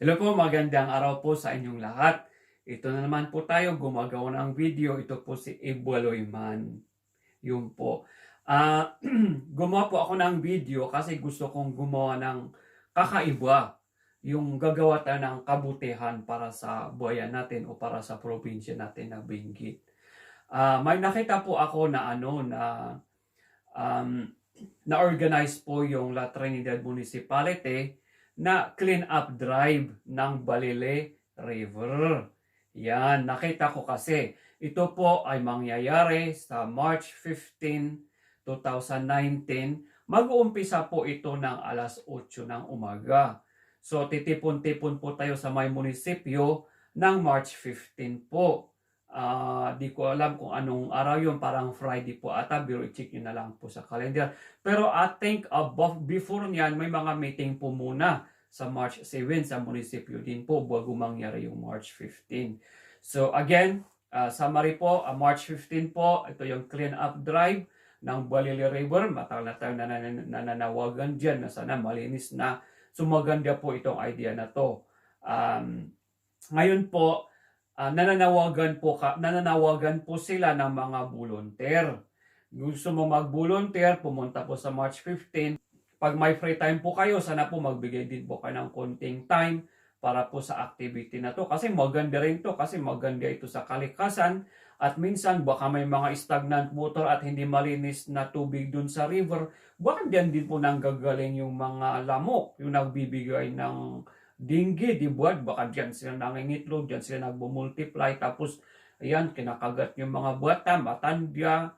Hello po, magandang araw po sa inyong lahat. Ito na naman po tayo, gumagawa ng video. Ito po si Ibwaloyman. Yun po. Gumawa po ako ng video kasi gusto kong gumawa ng kakaiba. Yung gagawa tayo ng kabutihan para sa bayan natin o para sa probinsya natin na Benguet. May nakita po ako na um, na-organize po yung La Trinidad Municipality na clean up drive ng Balile River. Yan, nakita ko kasi. Ito po ay mangyayari sa March 15, 2019. Mag-uumpisa po ito ng alas 8 ng umaga. So titipon-tipon po tayo sa may munisipyo ng March 15 po. Di ko alam kung anong araw yun, parang Friday po ata, pero i-check nyo na lang po sa calendar. Pero I think before niyan, may mga meeting po muna sa March 7 sa munisipyo din po bago mangyari yung March 15. So again, summary po, March 15 po, ito yung clean up drive ng Balile River. Matagal na tayo nananawagan dyan na sana malinis na. So maganda po itong idea na to. Ngayon po, nananawagan po sila ng mga volunteer. Gusto mo mag-volunteer, pumunta po sa March 15. Pag may free time po kayo, sana po magbigay din po kayo ng konting time para po sa activity na to. Kasi maganda rin to, kasi maganda ito sa kalikasan. At minsan baka may mga stagnant water at hindi malinis na tubig dun sa river. Baka diyan din po nanggagaling yung mga lamok, yung nagbibigay ng dinggi, di ba? Baka diyan sila nangingitlog, diyan sila nagbo-multiply. Tapos, ayan, kinakagat yung mga bata, matandya,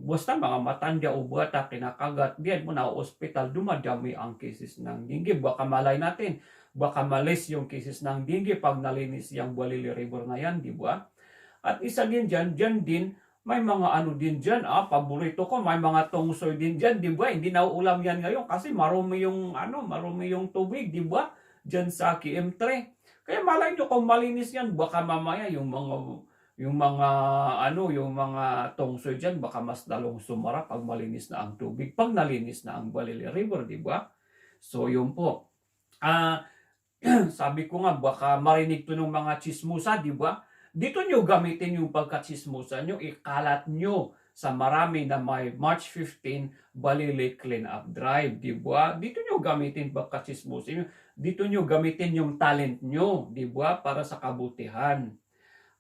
basta mga matandya o bata, kinakagat. Diyan mo na ospital, dumadami ang cases ng dinggi. Baka malay natin, baka malis yung cases ng dinggi pag nalinis yung Balile River na yan, di ba? At isa din dyan din, may mga ano din dyan, paborito ko, may mga tungsoy din dyan, di ba? Hindi nauulam yan ngayon kasi marumi yung tubig, di ba? Dyan sa KM3. Kaya malay nyo kung malinis yan, baka mamaya yung mga tungsoy dyan, baka mas lalong sumara pag malinis na ang tubig, pag nalinis na ang Balile River, di ba? So, yun po. Sabi ko nga, baka marinig to ng mga chismusa, di ba? Dito nyo gamitin yung pagkatsismusa nyo, ikalat nyo sa marami na may March 15 Balile Clean Up Drive, di ba? Dito nyo gamitin pagkatsismusa nyo, dito nyo gamitin yung talent nyo, di ba? Para sa kabutihan.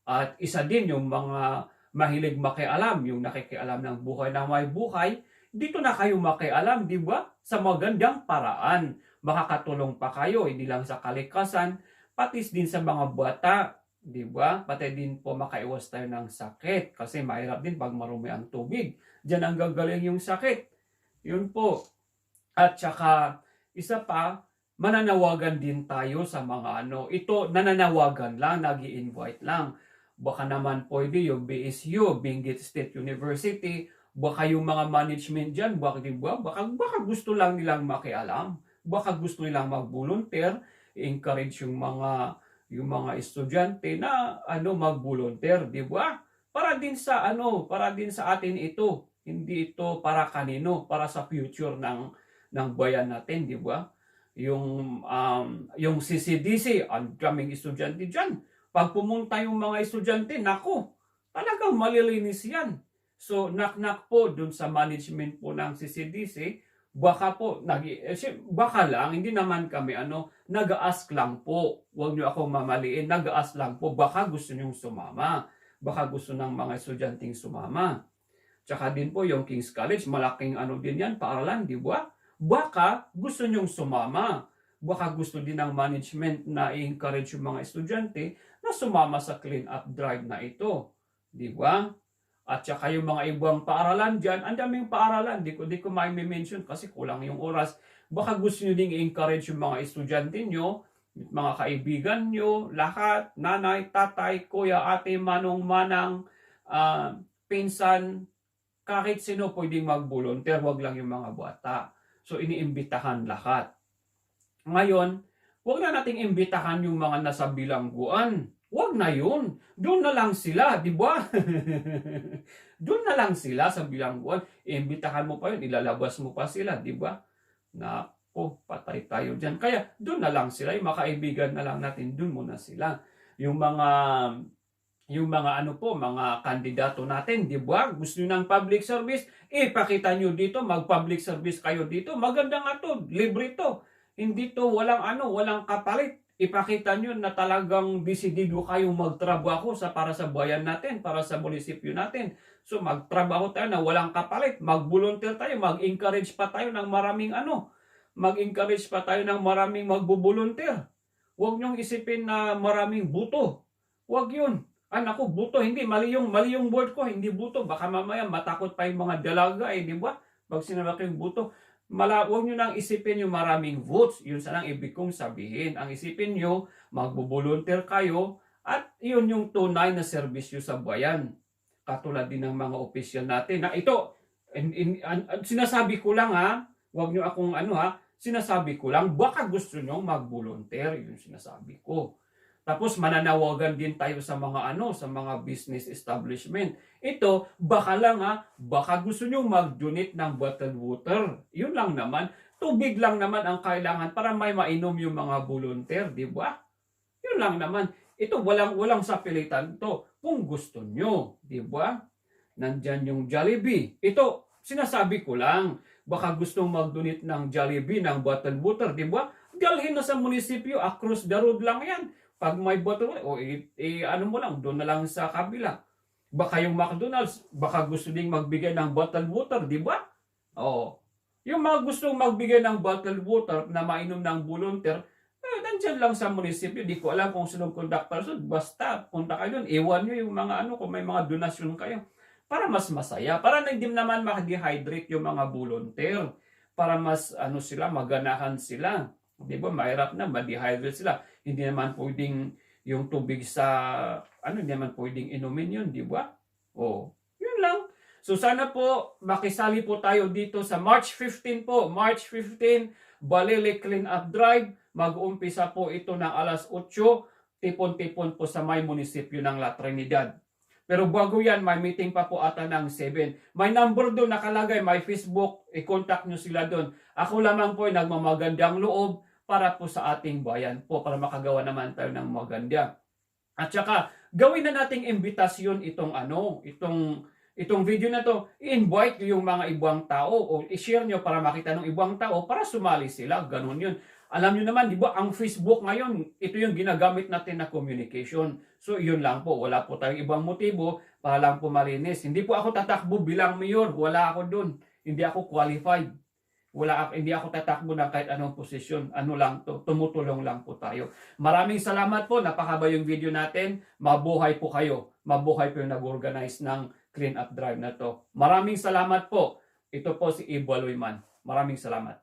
At isa din yung mga mahilig makialam, yung nakikialam ng buhay na may buhay, dito na kayo makialam, di ba? Sa magandang paraan. Makakatulong pa kayo, hindi lang sa kalikasan, pati din sa mga bata, di ba? Pati din po makaiwas tayo ng sakit kasi mahirap din pag marumi ang tubig. Diyan ang gagaling yung sakit. Yun po. At saka, isa pa, mananawagan din tayo sa mga ito, nananawagan lang, nag-i-invite lang. Baka naman pwede yung BSU, Benguet State University, baka yung mga management dyan, baka gusto lang nilang makialam, baka gusto nilang mag-volunteer, encourage yung mga estudyante na mag-volunteer, di ba? Para din sa atin ito. Hindi ito para kanino, para sa future ng bayan natin, di ba? Yung CCDC, ang daming estudyante diyan. Pag pumunta yung mga estudyante, nako, talagang malilinis yan. So, knock-knock po dun sa management po ng CCDC, baka lang, hindi naman kami nag-ask lang po. Huwag nyo akong mamaliin, nag-ask lang po. Baka gusto nyong sumama. Baka gusto ng mga estudyanteng sumama. Tsaka din po yung King's College, malaking din yan, paaralan, di ba? Baka gusto nyong sumama. Baka gusto din ng management na i-encourage yung mga estudyante na sumama sa clean up drive na ito. Di ba? At saka yung mga ibang paaralan dyan, ang daming paaralan, di ko mai-mention kasi kulang yung oras. Baka gusto nyo ding i-encourage yung mga estudyante nyo, mga kaibigan nyo, lahat, nanay, tatay, kuya, ate, manong, manang, pinsan, kahit sino pwedeng mag-volunteer, wag lang yung mga bata. So, iniimbitahan lahat. Ngayon, wag na nating imbitahan yung mga nasa bilangguan. Wag na yun. Doon na lang sila, di ba? Doon na lang sila sa bilangguan. Iimbitahan mo pa yun, ilalabas mo pa sila, di ba? Na patay tayo dyan. Kaya doon na lang sila, yung mga kaibigan na lang natin, doon muna sila. Yung mga ano po, mga kandidato natin, di ba? Gusto nyo ng public service, ipakita nyo dito, mag-public service kayo dito. Maganda nga to, libre to. Hindi to walang kapalit. Ipakita nyo na talagang desidido kayong magtrabaho para sa bayan natin, para sa munisipyo natin. So magtrabaho tayo na walang kapalit, mag-volunteer tayo, mag-encourage pa tayo ng maraming mag-encourage pa tayo ng maraming magbo-volunteer. Huwag nyong isipin na maraming buto. Huwag yun. Naku, buto, hindi. Mali yung word ko, hindi buto. Baka mamaya matakot pa yung mga dalaga, di ba? Pag sinabi ko yung buto, huwag nyo nang isipin yung maraming votes. Yun sanang ibig kong sabihin. Ang isipin nyo, magbo-volunteer kayo, at yun yung tunay na serbisyo sa bayan. Katulad din ng mga opisyal natin. Na ito, sinasabi ko lang huwag nyo akong sinasabi ko lang, baka gusto nyo mag-volunteer. Yun sinasabi ko. Tapos mananawagan din tayo sa mga sa mga business establishment. Ito, baka gusto nyo mag-donate ng bottled water. Yun lang naman. Tubig lang naman ang kailangan para may mainom yung mga volunteer, di ba? Yun lang naman. Ito, walang sapilitan to. Kung gusto nyo, di ba? Nandyan yung Jollibee. Ito, sinasabi ko lang, baka gustong mag-donate ng Jollibee, ng bottled water, di ba? Dalhin na sa munisipyo, across the road lang yan. Pag may bottle, mo lang, doon na lang sa kabila. Baka yung McDonald's, baka gusto ding magbigay ng bottled water, di ba? Oo. Yung mga gustong magbigay ng bottled water na mainom ng volunteer, nandyan lang sa munisipyo. Di ko alam kung sinong contact person. Basta, punta kayo doon. Iwan nyo yung mga kung may mga donasyon kayo. Para mas masaya. Para hindi naman ma-dehydrate yung mga volunteer. Para mas, maganahan sila. Di ba? Mahirap na, ma-dehydrate sila. Hindi naman pwedeng yung tubig hindi naman pwedeng inumin yun, di ba? Yun lang. So sana po, makisali po tayo dito sa March 15 po. March 15, Balili Clean Up Drive. Mag-uumpisa po ito ng alas 8. Tipon-tipon po sa may munisipyo ng La Trinidad. Pero bago yan, may meeting pa po ata ng 7. May number doon nakalagay, may Facebook. I-contact nyo sila doon. Ako lamang po ay nagmamagandang loob para po sa ating bayan po, para makagawa naman tayo ng maganda. At saka, gawin na nating imbitasyon itong video na to. I-invite yung mga ibang tao o i-share nyo para makita ng ibang tao para sumali sila. Ganun yun. Alam nyo naman, di ba, ang Facebook ngayon, ito yung ginagamit natin na communication. So, yun lang po. Wala po tayong ibang motibo para lang po malinis. Hindi po ako tatakbo bilang mayor. Wala ako dun. Hindi ako qualified. Hindi ako tatakbo ng kahit anong posisyon. Tumutulong lang po tayo. Maraming salamat po. Napakaba yung video natin. Mabuhay po kayo. Mabuhay po yung nag-organize ng Clean Up Drive na to. Maraming salamat po. Ito po si Ibo Aloyman. Maraming salamat.